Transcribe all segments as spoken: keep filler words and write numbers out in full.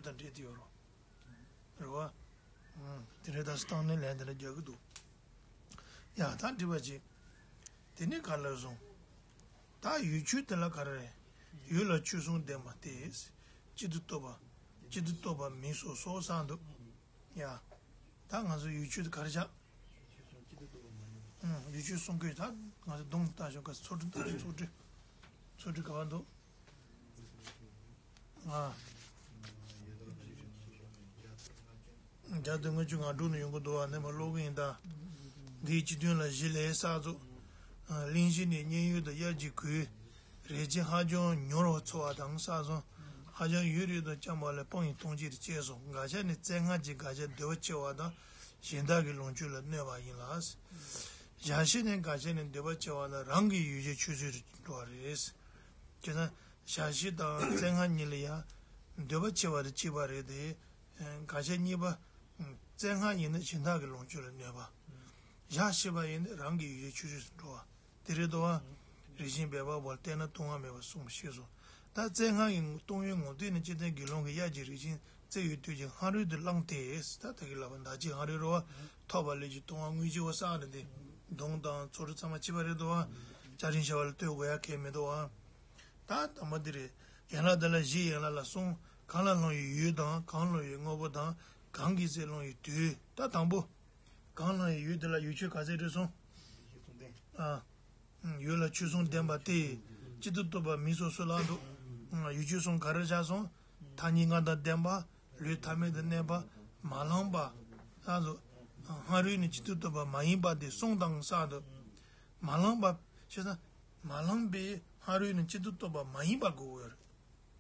དང་འབྲེལ་ཏེ་ཡོད་རོ། རེད་བ། ཨང་། དེ་འདྲའི་ད་སྟེང་ནས་ལན་དེ་འདྲ་རྒྱག་གི་འདུག་ཡ་ད་འགྲིག་པ་ཅིག་དེ་ནས་ག་ལ་སོང་། ད་ཡུལ་ཆོས་དེ་ལ་ག་རེ་རེད། ཡུལ་ལ་ཆོས་གསུམ་ལྡན་པ་སྟེ། གཅིག་ཏུ་རྟོགས་པ། གཅིག་ཏུ་རྟོགས་པ་མིན་སོ་སོ་བསགས་འདུག་ཡ། ད་ང་ཚོ་ཡུལ་ཆོས་དེ་ག་རེ་བྱ། ཡུལ་ཆོས་གསུམ་གྱི་ད་ང་ཚོ་གདོང་ལྟ་ཞོག་ག་ཚོགས་སྒྲིག་ལྟ་ཞོག་ཚོགས་སྒྲིག་ཚོགས་སྒྲིག་ཚོགས་སྒྲིག་ག་བ་འདུག་ཨ། བརྒྱ་དང་ལྔ་བཅུ་ང་དྲུག་ནས་ཡོང་གི་འདུག་བ། ནས་མ་ཀློག་གི་ཡིན་ད། འདིའི་སྤྱི་དོན་ལ་གཞི་ལས་བསགས་རྫོགས། གླིང་བཞི་ནས་མཉན་ཡོད་དང་དབྱར་གྱི་གོས། རས་ཆེན་ཧ་ཅང་མྱུར་བར་ཚོར་བ་དང་བསགས་སོང་། ཧ་ཅང་ཡུན་རིང་དུ་བཅངས་པ་ལས་སྤང་བའི་ལྟུང་བྱེད་དུ་སྐྱེས་སོ། འགའ་ཤས་ནི་བཙན་ངག་གི་དགག་བྱ་འདོད་པ་ཆེ་བ་དང་གཞན་དག་གི་ལོངས་སྤྱོད་ལ་གནོད་པ་ཡིན་ལ། ཞལ་ཤེས་ནི་འགའ་ཤས་ནི་འདོད་པ་ཆེ་བ་དང་རང་གི་ཡུལ་ཅན་ཆོས་ཚུལ་དུ་འགྲོ་བ་རེད། བྱས་ན་ཞལ་ཤེས་དང་བཙན་ངག་གཉིས་ལ་ཡང་འདོད་པ་ཆེ་བ་དེ་གཅིག་པ་རེད་དེ། འགའ་ཤས་གཉིས་པ། བཙན་ངག་ཡིན་ན་གཞན་དག་གི་ལོངས་སྤྱོད་ལ་གནོད་པ། ཞལ་ཤེས་པ་ཡིན་ན་རང་གི་ཡུལ་ཅན་ཆོས་ཚུལ་དུ་འགྲོ་བ། དེ་རེད་དོ། རིགས་ཤིང་སྦས་པ་བར་བལྟས་ན་ལྟུང་བ་མེད་པར་གསུངས་པ་ཤེས་སོ། ད་བཙན་ངག་གི་ལྟུང་བའི་ངོ་བསྟོད་ནི་སྤྱིར་བཏང་དགེ་སློང་གི་དབྱར་གྱི་རས་ཆེན་བཙལ་བའི་དུས་ཀྱི་ཕ་རོལ་ཏུ་བླངས་ཏེ། ད་ད་གི་ལབ་པ་མདའ་གཅིག་ཕ་རོལ་རོ། ཐོབ་པ་ལས་ཀྱི་ལྟུང་བ་དངོས་གཞི་བ་བསགས་ནས་ཏེ། གདོང་དང་ཚོགས་སྒྲིག་ཚང་མ་གཅིག་པ་རེད་དོ། བ། བྱ་རིན་ཤ་བ་ལ་ལྟོས་དགོས་ཡ་གལ་མེད་དོ། བ། ད་དང་པོ་འདི་རེད། ཡན་ལག་འདི་ལ་བཞི་ཡན་ལག་ལ་གསུམ། གང་ལ་སློང་བའི་ཡུལ་དང་གང་སློང་བའི་དངོས་པོ་དང་གང་གི་ཚེ་སློང་བའི་དུས། ད་དང་པོ། གང་སློང་བའི་ཡུལ་དེ་ལ་ཡུལ་ཆོས་ག་ཚད་རེད་གསུངས། ཨ། ཡུལ་ལ་ཆོས་གསུམ་ལྡན་པ་སྟེ། གཅིག་ཏུ་རྟོགས་པ་མིན་སོ་སོ་ལ་འདུག་ཡུལ་ཆོས་གསུམ་ག་རེ་བཞག་སོང་། ཐ་སྙད་ལྔ་དང་ལྡན་པ། ལུས་ཐ་མལ་དུ་གནས་པ། མ་ལངས་པ། ལ་སོགས། ཕ་རོལ་ནས་གཅིག་ཏུ་རྟོགས་པ་མ་ཡིན་པ་དེ་གསུམ་དང་བསགས་འདུག་མ་ལངས་པ། ཞེ་ས། མ་ལངས་པས་ཕ་རོལ་ནས་གཅིག་ཏུ་རྟོགས་པ་མ་ཡིན་པ་དགོས་ཀྱི་ཡོད་རེད།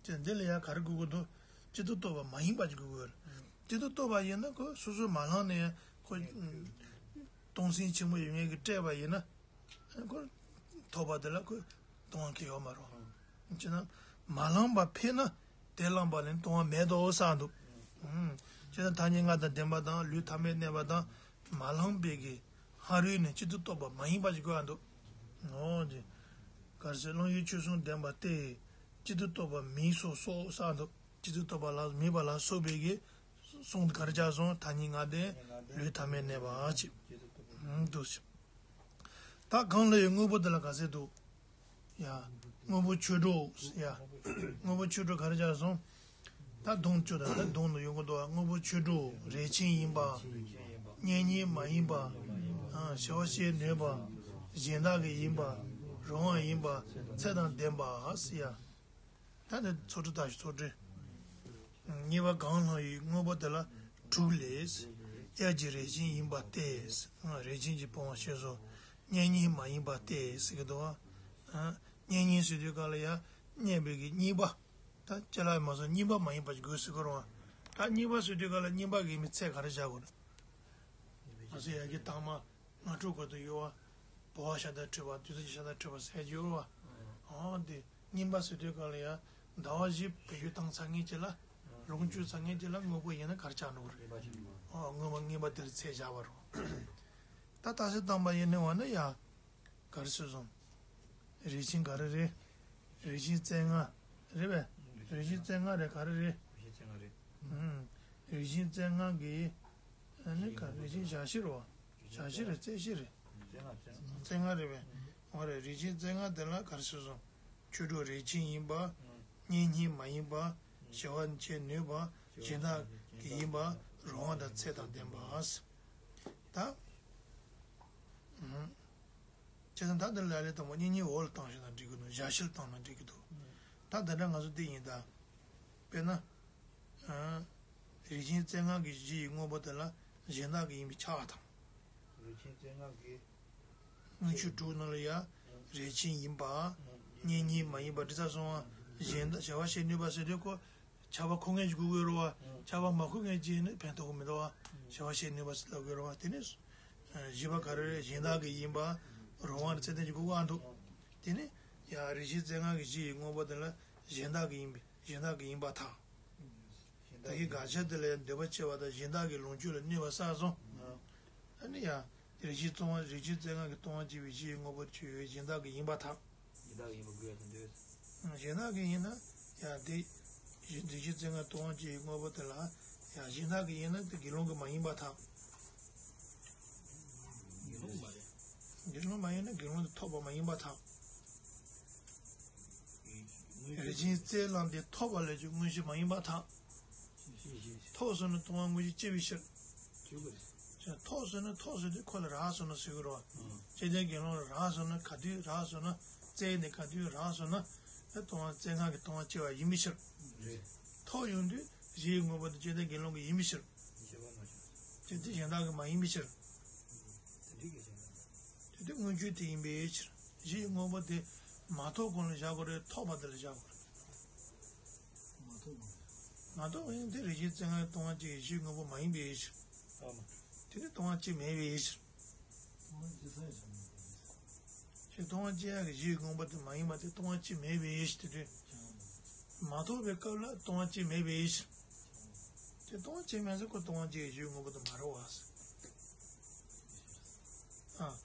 ཅེས་འདི་ལ་ཡང་ག་རེ་དགོས་ཀྱི་འདུག་གཅིག་ཏུ་རྟོགས་པ་མ་ཡིན་པ་ཅིག་དགོས་ཀྱི་ཡོད་རེད། གཅིག་ཏུ་རྟོགས་པ་ཡིན་ན་ཁོ་སོ་སོས་མ་ལངས་ནས་ཁོ། སྟོང་སེམས་ཆེན་པོ་ཡོད་མཁན་གྱིས་སྤྲད་པ་ཡིན་ན། ཁོ། ཐོབ་པ་དེ་ལ་ཁོ། ལྟུང་བ་གང་ཡང་ཡོད་མ་རེད། ཅེས་ན། མ་ལངས་པ་ཕེབས་ན། དེ་བླངས་པ་ལས་ལྟུང་བ་མེད་དོ་བསགས་འདུག་ཅེས་ན་ཐ་སྙད་ལྔ་དང་ལྡན་པ་དང་ལུས་ཐ་མལ་གནས་པ་དང་། མ་ལངས་པའི་གི། ཕ་རོལ་ནས་གཅིག་ཏུ་རྟོགས་པ་མ་ཡིན་པ་ཞིག་དགོས་འདུག་འོ་ཅེས། ག་རེ་ཟེར་སློང་ཡུལ་ཆོས་གསུམ་ལྡན་པ་སྟེ། གཅིག་ཏུ་རྟོགས་པ་མིན་སོ་སོ་བསགས་འདུག་གཅིག་ཏུ་རྟོགས་པ་ལ་མིན་པ་ལ་སོགས་པའི་གི། གསུམ་ག་རེ་བྱས་སོང་ཐ་སྙད་ལྔ་ལྡན། ལུས་ཐ་མལ་གནས་པ་ཅེས། འདུག་ཅེས། ད་གང་ལ་ཡི་དངོས་པོ་དེ་ལ་ག་ཚད་འདུག་ཡ། དངོས་པོ་ཆོས་དྲུག་ཡ། དངོས་པོ་ཆོས་དྲུག་ག་རེ་བྱས་སོང་། ད་གདོང་བཅུ་དང་ད་གདོང་དུ་ཡོང་གི་འདུག་དངོས་པོ་ཆོས་དྲུག་རས་ཆེན་ཡིན་པ། གཉེན་ཉེ་མ་ཡིན་པ། བྱ་བ་བྱེད་ནུས་པ། གཞན་དག་གི་ཡིན་པ། རུང་བ་ཡིན་པ། ཚད་དང་ལྡན་པ་ཟེར་ཡ། ད་ནི་ཚོགས་སྒྲིག་ད་ཞིག་ཚོགས་སྒྲིག་གཉིས་པ་གང་སློང་བའི་དངོས་པོ་དེ་ལ་དྲུག་ལས། དབྱར་གྱི་རས་ཆེན་ཡིན་པ་སྟེ། རས་ཆེན་གྱི་སྤོང་བ་ཤེས་སོ། གཉེན་ཉེ་མ་ཡིན་པ་སྟེ་ཟེར་གྱི་འདུག་བ། གཉེན་ཉེ་ཟེར་དུས་ག་ལ་ཡ། གཉེན་པོའི་གི་གཉིས་པ། ད་ཅི་ལ་མ་སོང་གཉིས་པ་མ་ཡིན་པ་ཞིག་དགོས་ཟེར་གྱི་རེད་བ། ད་གཉིས་པ་ཟེར་དུས་ག་ལ་གཉིས་པ་གི་མི་ཚད་ག་རེ་བཞག་དགོས་རེད། ང་ཚོ་ཡ་གི་དང་མ། སྔ་དྲོ་གོ་དུ་ཡོད་བ། བོ་བ་ཤ་སྟག་འཁྲུད་པ་དུས་ཚོད་ཀྱི་ཤ་སྟག་འཁྲུད་པ་ཟེར་རྒྱུ་ཡོད་བ། ཨོ་དེ་རྙིང་པ་ཟེར་དུས་གང་ལ་ཡ། ཟླ་བ་བཞི་བོད་ཡུལ་བཏང་ཚར་ངེས་ཀྱི་ལ། ལོངས་སྤྱོད་ཚར་ངེས་ཀྱི་ལ་དངོས་པོ་ཡིན་ན་གར་ཆགས་འགྲོ་གི་རེད། ཨོ་དངོས་པོ་ངེས་པ་དེར་ཚད་བཞག་པ་རོ། ད་ལྟ་ཚེ་བཏང་པ་ཡིན་ནི་བ་ན་ཡ། གར་སོ་སོང་། རིགས་ཆེན་ག་རེ་རེད། རིགས་ཆེན་རྩ་ལྔ། རེད་པས། རིགས་ཆེན་རྩ་ལྔ་རེད་ག་རེ་རེད། རིགས་ཆེན་རྩ་ལྔ་རེད། ཨུམ། རིགས་ཆེན་རྩ་ལྔ་གི། ཨ་ནི་ག་རིགས་ཆེན་ཞག་བཞི་རོ། ཞག་བཞི་རེད་རྩ་བཞི་རེད། རྩ་ལྔ་རྩ་ལྔ་རེད་པས། འོ་རེད་རིགས་ཆེན་རྩ་ལྔ་དེ་ལ་ག་རེ་ཟེར་སོང་། ཆོས་དྲུག་རིགས་ཆེན་ཡིན་པ། གཉེན་ཉེ་མ་ཡིན་པ། བྱ་བ་བྱེད་ནུས་པ། གཞན་དག་གི་ཡིན་པ། རུང་བ་དང་ཚད་དང་ལྡན་པ། ད། ཨུམ། བྱས་ཙང་ད་འདི་ལ་ལས་དང་པོ་གཉེན་ཉེ་འོག་ལ་བཏང་ཞིག་དང་འགྲིག་གི་འདུག་ཞག་བཞི་ལ་བཏང་ན་འགྲིག་གི་འདུག་ད་འདི་འདྲ་ང་ཚོ་འདི་ཡིན་ད། དཔེར་ན། རིགས་ཆེན་རྩ་ལྔ་གི་གཞི་ཡི་དངོས་པོ་དེ་ལ་གཞན་དག་གི་ཡིན་པས་ཁྱབ་པ་དང་། རིགས་ཆེན་རྩ་ལྔ་གི། དངུལ་ཆུ་དྲུག་ནང་ལ་ཡ། རིགས་ཆེན་ཡིན་པ། གཉེན་ཉེ་མ་ཡིན་པ་འདྲི་ས་སོང་བ། གཞན་དག་བྱ་བ་བྱེད་ནུས་པ་ཟེར་དུས་ཁོ། ཁྱབ་པ་ཁོ་ངེས་ཀྱི་དགོས་ཀྱི་རེད་བ། ཁྱབ་པ་མ་ཁོ་ངེས་ཀྱི་ནི་ཕན་ཐོགས་ཀྱི་མི་འདུག་བ། བྱ་བ་བྱེད་ནུས་པ་ཟེར་ལབ་དགོས་རེད་བ་དེ་ནི། བཞི་པ་ག་རེ་རེད་གཞན་དག་གི་ཡིན་པ། རུང་བ་ནི་ཚད་ལྡན་གྱི་དགོས་ཀྱི་འདུག་དེ་ནི། ཡ་རིགས་ཆེན་རྩ་ལྔ་གི་གཞི་ཡི་དངོས་པོ་དེ་ལ་གཞན་དག་གི་ཡིན་པས་གཞན་དག་གི་ཡིན་པར་ཐལ། ད་གིན་དགག་བྱ་དེ་ལ་ཡང་འདོད་པ་ཆེ་བ་དང་གཞན་དག་གི་ལོངས་སྤྱོད་ལ་གནོད་པ་བསགས་སོང་། ཨ་ནི་ཡ། རིགས་ཆེན་ལྟུང་བ་རིགས་ཆེན་རྩ་ལྔ་གི་ལྟུང་བ་བྱས་པའི་གཞི་ཡི་དངོས་པོ་ཆོས་ཡོད་གཞན་དག་གི་ཡིན་པར་ཐལ། གཞན་དག་གི་ཡིན་པ་དགོས་ཡ་དེ་འདོད། གཞན་དག་གི་ཡིན་ན་ཡང་དེ། རིགས་ཤེས་རྩལ་མངའ་སྟོང་པ་སྐྱེ་བའི་དངོས་པོ་དེ་ལ་ཡང་གཞན་དག་གི་ཡིན་ན་དེ་དགེ་སློང་གི་མ་ཡིན་པར་ཐལ། དགེ་སློང་མ་ཡིན་ན་དགེ་སློང་དེ་ཐོབ་པ་མ་ཡིན་པར་ཐལ། རིགས་ཤེས་རྩལ་ལམ་དེ་ཐོབ་པ་ལས་ཀྱང་དངོས་གཞི་མ་ཡིན་པར་ཐལ། ཐོབ་སོང་ན་སྟོང་པ་དངོས་གཞི་སྐྱེ་བའི་ཕྱིར། ཐོབ་སོང་ན་ཐོབ་སོང་དུས་ཁོ་ལ་རག་སོང་ན་ཟེར་གི་རེད་བ། སྐྱེ་ལྡན་དགེ་སློང་ལ་རག་སོང་ན་ག་དུས་རག་སོང་ན་རྩལ་ནི་ག་དུས་རག་སོང་ན་ད་སྟོང་པ་རྩལ་སྔགས་ཀྱི་སྟོང་པ་སྐྱེ་བ་ཡིན་པའི་ཕྱིར། ཐོབ་ཡོང་དུས་གཞི་ཡི་དངོས་པོ་དེ་སྐྱེ་ལྡན་དགེ་སློང་གི་ཡིན་པའི་ཕྱིར། དེ་དེ་གཞན་དག་གི་མ་ཡིན་པའི་ཕྱིར། དེ་དེ་དངོས་ཆོས་དེ་ཡིན་པའི་ཕྱིར། གཞི་ཡི་དངོས་པོ་དེ་མ་ཐོབ་གོང་ལ་བཞག་དགོས་རེད། ཐོབ་པ་དེ་ལ་བཞག་དགོས་རེད། མ་ཐོབ་གོང་ལ། མ་ཐོབ་གོང་དེ་རིགས་ཤེས་རྩལ་སྔགས་སྟོང་པ་སྐྱེ་བའི་གཞི་ཡི་དངོས་པོ་མ་ཡིན་པའི་ཕྱིར། དེ་ནི་སྟོང་པ་སྐྱེ་མེད་པའི་ཕྱིར། སྟོང་པ་སྐྱེ་ས་ཡང་བྱ་མི་དགོས་པས། ཞེས་སྟོང་པ་སྐྱེ་ཡག་གི་གཞི་ཡི་དངོས་པོ་དེ་མ་ཡིན་པ་དེ་སྟོང་པ་སྐྱེ་མེད་པའི་ཕྱིར་དེ་དུས། མ་ཐོབ་པའི་སྐབས་ལ་སྟོང་པ་སྐྱེ་མེད་པའི་ཕྱིར། དེ་སྟོང་པ་སྐྱེ་མེད་ཟེར་ཁོ་སྟོང་པ་སྐྱེ་ཡག་གི་གཞི་ཡི་དངོས་པོ་དེ་མ་རེད་བ། ཨ།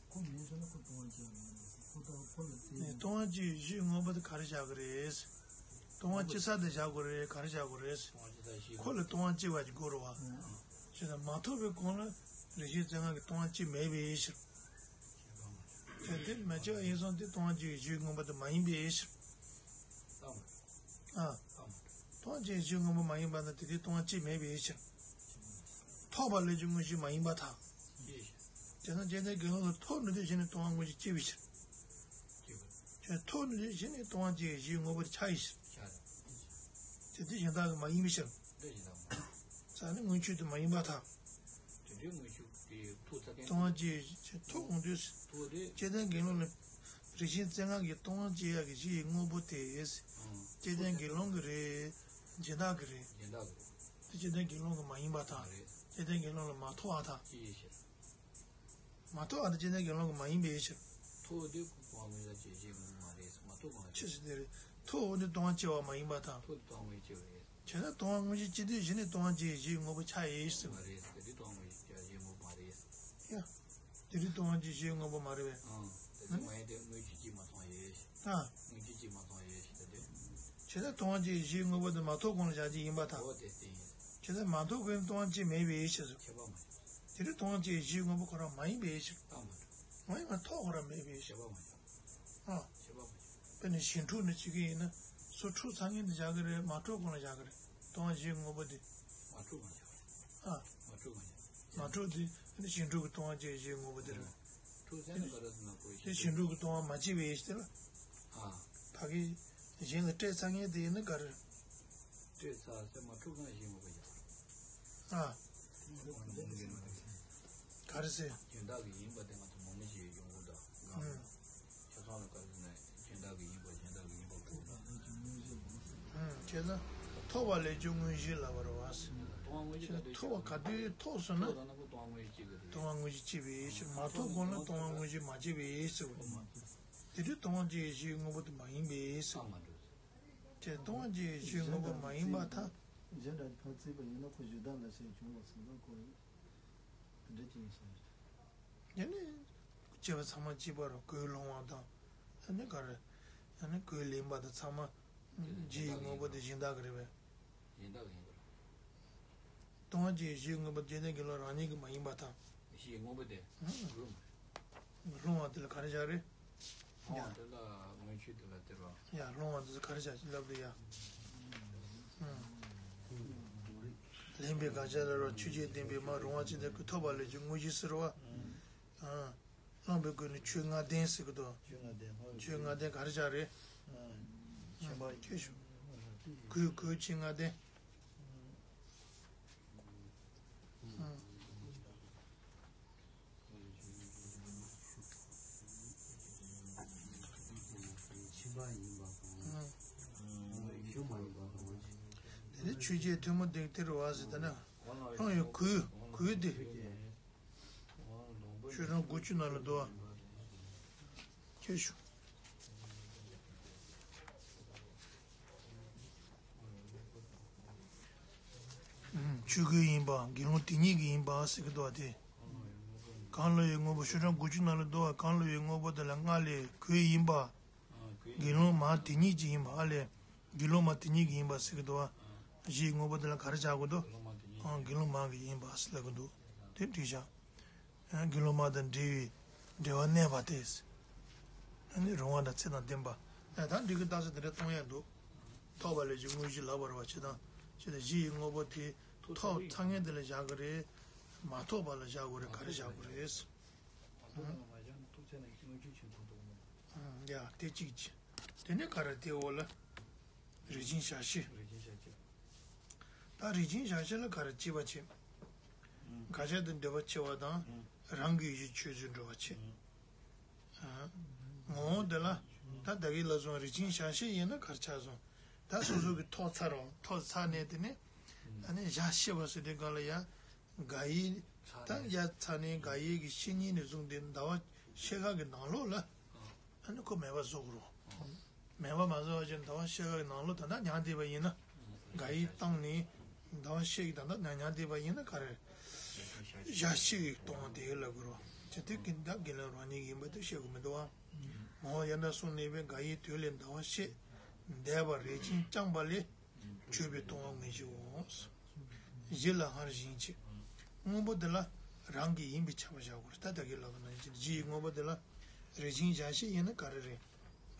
ཁོ་མིན་ཟེར་ན་ཁོ་སྟོང་པ་སྐྱེ་ཡག་མེད་ཟེར། ཁོ་ལྟ་བུ་ཁོ་ལ་བརྟེན་ནས། སྟོང་པ་སྐྱེ་ཡག་གི་གཞི་ཡི་དངོས་པོ་དེ་ག་རེ་བཞག་གི་རེད། སྟོང་པ་སྐྱེ་ས་དེ་བཞག་དགོས་རེད། ག་རེ་བཞག་དགོས་རེད། སྟོང་པ་སྐྱེ་ས་གཞི། ཁོ་ལ་སྟོང་པ་སྐྱེ་བ་ཅིག་དགོས་རེད་བ། ཨ། བྱས་ཙང་མ་ཐོབ་པའི་གོང་ལ་རིགས་ཤེས་རྩལ་སྔགས་ཀྱི་སྟོང་པ་སྐྱེ་མེད་པའི་ཕྱིར། དེ་མ་སྐྱེ་བ་ཡིན་སོང་དེ་སྟོང་པ་སྐྱེ་ཡག་གི་གཞི་ཡི་དངོས་པོ་དེ་མ་ཡིན་པའི་ཕྱིར། ཨ། སྟོང་པ་སྐྱེ་ཡག་གི་གཞི་ཡི་དངོས་པོ་མ་ཡིན་པ་ན་དེ་དེ་སྟོང་པ་སྐྱེ་མེད་པའི་ཕྱིར། ཐོབ་པ་ལས་ཀྱང་དངོས་གཞི་མ་ཡིན་པར་ཐལ། དེས་ན་སྐྱེ་ལྡན་དགེ་སློང་ལ་ཐོབ་ནས་དེ་གཞི་ནས་སྟོང་པ་དངོས་གཞི་སྐྱེ་བའི་ཕྱིར། ཁྱོད་ཐོབ་ནས་དེ་གཞི་ནས་སྟོང་པ་སྐྱེ་ཡག་གི་གཞི་ཡི་དངོས་པོ་དེ་ཆགས་པའི་ཕྱིར། དེ་དེ་གཞན་དག་གི་མ་ཡིན་པའི་ཕྱིར། ས་ནི་དངོས་ཆོས་དེ་མ་ཡིན་པར་ཐལ། དེ་དུས་དངོས་ཆོས་དེ་ཐོབ་ཚར་མཁན། སྟོང་པ་སྐྱེ་ཡག་གི་ཐོབ་འོང་དུས། ཐོབ་དེ། སྐྱེ་ལྡན་དགེ་སློང་ལ་རིགས་ཤེས་རྩལ་སྔགས་ཀྱི་སྟོང་པ་སྐྱེ་ཡག་གི་གཞི་ཡི་དངོས་པོ་དེ། སྐྱེ་ལྡན་དགེ་སློང་གི་རེད། གཞན་དག་གི་རེད། གཞན་དག་གི་རེད། དེ་སྐྱེ་ལྡན་དགེ་སློང་གི་མ་ཡིན་པར་ཐལ། མ་རེད། སྐྱེ་ལྡན་དགེ་སློང་ལ་མ་ཐོབ་པར་ཐལ། ཅི་ཡིན་ཕྱིར། མ་ཐོབ་པ་དེ་སྐྱེ་ལྡན་དགེ་སློང་གི་མ་ཡིན་པའི་ཕྱིར། ཐོབ་དེ་སྟོང་པ་དངོས་གཞི་སྐྱེ་བའི་གཞི་ཡི་དངོས་པོ་མ་རེད། མ་ཐོབ་གོང་ལ། ཅི་ཞིག་དེ་རེད། ཐོབ་འོང་དུས་སྟོང་པ་སྐྱེ་བ་མ་ཡིན་པར་ཐལ། ཐོབ་དེ་སྟོང་པ་དངོས་གཞི་སྐྱེ་བ་རེད། བྱས་ན་སྟོང་པ་དངོས་གཞི་སྐྱེ་དུས་གཞི་ནས་སྟོང་པ་སྐྱེ་ཡག་གི་གཞི་ཡི་དངོས་པོ་ཆགས་ཡིན་ཟེར་བ། མ་རེད། དེ་དུས་སྟོང་པ་དངོས་གཞི་སྐྱེ་བའི་གཞི་ཡི་དངོས་པོ་མ་རེད། ཡ། དེ་དུས་སྟོང་པ་སྐྱེ་ཡག་གི་གཞི་ཡི་དངོས་པོ་མ་རེད་པས། ཨང་། དེ་དུས་མ་ཡིན་ཏེ་དངོས་གཞི་གཅིག་མ་མཐོང་ཡས། ཨ། དངོས་གཞི་གཅིག་མ་མཐོང་ཡས་ཞེས་ཏེ། བྱས་ན་སྟོང་པ་སྐྱེ་ཡག་གི་གཞི་ཡི་དངོས་པོ་དེ་མ་ཐོབ་གོང་ལ་བཞག་རྒྱུ་ཡིན་པར་ཐལ། འོ་དེ་དེ་ཡིན། བྱས་ན་མ་ཐོབ་གོང་ལ་སྟོང་པ་སྐྱེ་མེད་པའི་ཕྱིར་ཟེར། ཁྱད་པར་མ་ཆགས། དེ་དུས་སྟོང་པ་སྐྱེ་ཡག་གི་གཞི་ཡི་དངོས་པོ་ཁོ་རང་མ་ཡིན་པའི་ཕྱིར། རྟགས་མ་གྲུབ། མ་ཡིན་པར་ཐོབ་ཁོ་རང་མེད་པའི་ཕྱིར། ཁྱད་པར་མ་ཆགས། ཨ། ཁྱད་པར་མ་ཆགས། དཔེར་ན་གཞི་འཁྲུགས་ནི་བྱེད་ཀྱི་ཡིན་ན་སོ་འཁྲུགས་ཚར་མཁན་དེ་བཞག་གི་རེད། མ་འཁྲུགས་གོང་ལ་བཞག་གི་རེད། སྟོང་པ་སྐྱེ་ཡག་གི་དངོས་པོ་དེ། མ་འཁྲུགས་གོང་ལ་བཞག་གི་རེད། ཨ། མ་འཁྲུགས་གོང་ལ་བཞག་གི་རེད། མ་འཁྲུགས་དེ་ནི་གཞི་འཁྲུགས་ཀྱི་སྟོང་པ་སྐྱེ་ཡག་གི་གཞི་ཡི་དངོས་པོ་དེ་རེད། འཁྲུགས་ཚར་ན་ག་རེ་ཟེར་ན་ཁོ་ཡི་དེ་གཞི་འཁྲུགས་ཀྱི་སྟོང་པ་མ་སྐྱེས་པའི་ཕྱིར་ལ། ཨ། ཕ་གི་གཞན་ལ་སྤྲད་ཚར་མཁན་དེ་ཡིན་ན་ག་རེ། སྤྲད་ཚར་ཟེར། མ་འཁྲུགས་གོང་གཞི་ཡི་དངོས་པོ་བཞག་ཨ། ག་རེ་ཟེར། གཞན་དག་གི་ཡིན་པ་དེ་ང་ཚོ་མང་པོ་ཞིག་ཡོང་གི་འདུག་ཨང་། ཁྱེད་ཚང་ལ་ག་རེ་ཟེར་ན་གཞན་དག་གི་ཡིན་པ་གཞན་དག་གི་ཡིན་པ་གོ་ན། ཨང་། བྱས་ན་ཐོབ་པ་ལས་ཀྱང་དངོས་གཞི་ལབ་པ་རེད་བ། སྟོང་པ་དངོས་གཞི་ལ་ཐོབ་པ་ག་དུས་ཐོབ་སོང་ན། ཐོབ་ཚར་ན་ཁོ་སྟོང་པ་དངོས་གཞི་སྐྱེ་གི་རེད། སྟོང་པ་དངོས་གཞི་སྐྱེ་བའི་ཕྱིར། མ་ཐོབ་གོང་ལ་སྟོང་པ་དངོས་གཞི་མ་སྐྱེ་བའི་ཕྱིར། དེ་དུས་སྟོང་པ་སྐྱེ་ཡག་གི་གཞི་ཡི་དངོས་པོ་དེ་མ་ཡིན་པའི་ཕྱིར། རྟགས་མ་གྲུབ། དེ་སྟོང་པ་སྐྱེ་ཡག་གི་གཞི་ཡི་དངོས་པོ་མ་ཡིན་པར་ཐལ། གཞན་དག་ཕར་བརྩིས་པ་ཡིན་ན་ཁོ་བཞི་དག་ལ་ཞེས་བྱུང་བ་སོང་ཙང་ཁོ་དེ་འདྲ་ཅིག་ཡིན་ས་རེད། དེ་ནི་སྐྱེ་བ་ཚང་མ་གཅིག་པ་རེད། གོས་སློང་བ་དང་། ཨ་ནི་ག་རེ། ཨ་ནི་གོས་ལེན་པ་དང་ཚང་མ་གཞི་ཡི་དངོས་པོ་དེ་གཞན་དག་གི་རེད་པས། གཞན་དག་གི་ཡིན་པ་རེད། སྟོང་པ་སྐྱེ་ཡག་གི་གཞི་ཡི་དངོས་པོ་སྐྱེ་ལྡན་དགེ་སློང་རང་ཉིད་ཀྱི་མ་ཡིན་པར་ཐལ། གཞི་ཡི་དངོས་པོ་དེ། ཨང་། སློང་བ་དེ་ལ་ག་རེ་བཞག་རེད། སློང་བ་དེ་ལ་དངོས་ཆོས་དེ་ལ་སྟེར་བ། ཡ། སློང་བ་དེ་ཚོ་ག་རེ་བྱ་ཞིག་ལབ་དུས་ཡ། ཨང་། ལེན་པའི་དགག་བྱ་ལ་རོ། ཆོས་ཅན་བསྟན་པས་མ་རུང་བ་ཅི་འདྲ་གོས་ཐོབ་པ་ལས་ཀྱང་དངོས་གཞི་ཟེར་བ། ཨང་། སློང་བའི་གོས་ནི་ཆོས་ལྔ་ལྡན་ཟེར་གི་འདུག་ཆོས་ལྔ་ལྡན། ཆོས་ལྔ་ལྡན་ག་རེ་བྱ་རེད། ཨང་། ཁྱད་པར་ཁྱད་ཞུ། གོས་གོས་ཆོས་ལྔ་ལྡན། ཨང་། ཕྱི་པ་ཡིན་པ་དང་། ཨང་། ཞུ་མ་ཡིན་པ་དང་། དེ་ནི་ཆོས་ཅན་ཐུན་མོང་ལྡན་གྱི་དེ་རེད་བ་ཟེར། ད་ནི་སློང་བའི་གོས་གོས་དེ། ཤོག་གྲངས་དགུ་བཅུ་ནང་ལ་འདུག་པ། ཁྱེར་ཤོག་ཆོས་གོས་ཡིན་པ། དགེ་སློང་དེ་ཉིད་ཀྱི་ཡིན་པ་ཟེར་གྱི་འདུག་པ། དེ་གང་སློང་བའི་དངོས་པོ། ཤོག་གྲངས་དགུ་བཅུ་ནང་ལ་འདུག་པ། གང་སློང་བའི་དངོས་པོ་དེ་ལ་སྔར་ལས་གོས་ཡིན་པ། དགེ་སློང་མ་དེ་ཉིད་ཀྱི་ཡིན་པ། ཨ་ལས། དགེ་སློང་མ་དེ་ཉིད་ཀྱི་ཡིན་པ་ཟེར་གྱི་འདུག་བ། གཞི་ཡི་དངོས་པོ་དེ་ལ་ག་རེ་བྱ་དགོས་འདུག་ཨང་། དགེ་སློང་མ་གི་ཡིན་པ་ཟེར་ལབ་ཀྱི་འདུག་དེ་འགྲིག་བཞག་དགེ་སློང་མ་དང་འབྲེལ་བའི་འབྲེལ་བ་གནས་པ་སྟེ། ཨ་ནི་རུང་བ་དང་ཚད་དང་ལྡན་པ། ད་འགྲིག་གི་རྟགས་གསལ་དེ་འདྲ་གཏོང་ཡ་འདུག་ཐོབ་པ་ལས་ཀྱི་དངོས་གཞི་ལབ་པ་རེད་བ། བྱས་ཙང་བྱས་ཙང་གཞི་ཡི་དངོས་པོ་དེ་ཐོབ་ཚར་མཁན་དེ་ལ་བཞག་གི་རེད། མ་ཐོབ་པ་ལ་བཞག་དགོས་རེད། ག་རེ་བཞག་དགོས་རེད། ཡ། དེ་གཅིག་བྱས། དེ་ནས་ག་རེ་དེའི་འོག་ལ། རིགས་ཅན་བྱ་བྱེད། ད་རིགས་ཅན་བྱ་བྱེད་ལ་ག་རེ་སྐྱེད་པ་བྱེད། དགག་བྱ་དང་འབྲེལ་བ་ཆེ་བ་དང་། རང་གི་ཡུལ་གྱི་ཆོས་ཚུལ་འགྲོ་བ་བྱེད། ངོ་བོ་འདི་ལ་ད་ད་གིན་ལབ་སོང་། རིགས་ཅན་བྱ་བྱེད་ཡིན་ན་ག་རེ་ཆགས་སོང་། ད་སོ་སོ་གི་ཐོབ་ཚར་རོ། ཐོབ་ཚར་ནས་དེ་ནས་ཨ་ནི་བྱ་བྱེད་པ་ཟེར་དུས་སྒང་ལ་ཡ། དགག་དབྱེ་ད་ཡ་ཚར་ནས་དགག་དབྱེ་གི་བཤེས་གཉེན་ནས་བཟུང་སྟེ་ཟླ་བ་ཕྱེད་ཀ་གི་ནང་ལོགས་ལ་ཨ་ནི་ཁོ་མེད་པ་བཟོ་དགོས་རོ། མེད་པ་མ་བཟོ་བ་བྱས་ཟླ་བ་ཕྱེད་ཀ་གི་ནང་ལོགས་ད་ལྟ་མྱང་འདས་པ་ཡིན་ན། དགག་དབྱེ་བཏང་ནས་ཟླ་བ་ཕྱེད་ཀྱི་ད་ལྟ་མྱང་འདས་པ་ཡིན་ན་ག་རེ། བྱ་བྱེད་ཀྱི་སྟོང་པ་དེ་ལ་དགོས་རོ། བྱས་དུས་ཀྱི་ད་དགེ་སློང་རང་ཉིད་ཡིན་པ་དེ་བཤད་དགོས་མི་འདུག་བ། ངོ་བོ་ཡང་དག་གསུམ་གནས་པའི་དགག་དབྱེ་དོན་ལས་ཟླ་བ་ཕྱེད་འདས་པ་རེ་ཅན་བཅངས་པ་ལས། ཆོས་པའི་སྟོང་པ་ངེས་ཤེས་འོང་། གཞི་ལ་སྔར་བཞིན་བྱེད། དངོས་པོ་དེ་ལ་རང་གི་ཡིན་པའི་ཁྱབ་པ་བཞག་དགོས་རེད། ད་ད་གིན་ལབ་པ་ནང་བཞིན་གཞི་ཡི་དངོས་པོ་དེ་ལ་རིགས་ཅན་བྱ་བྱེད་ཡིན་ན་ག་རེ་རེད།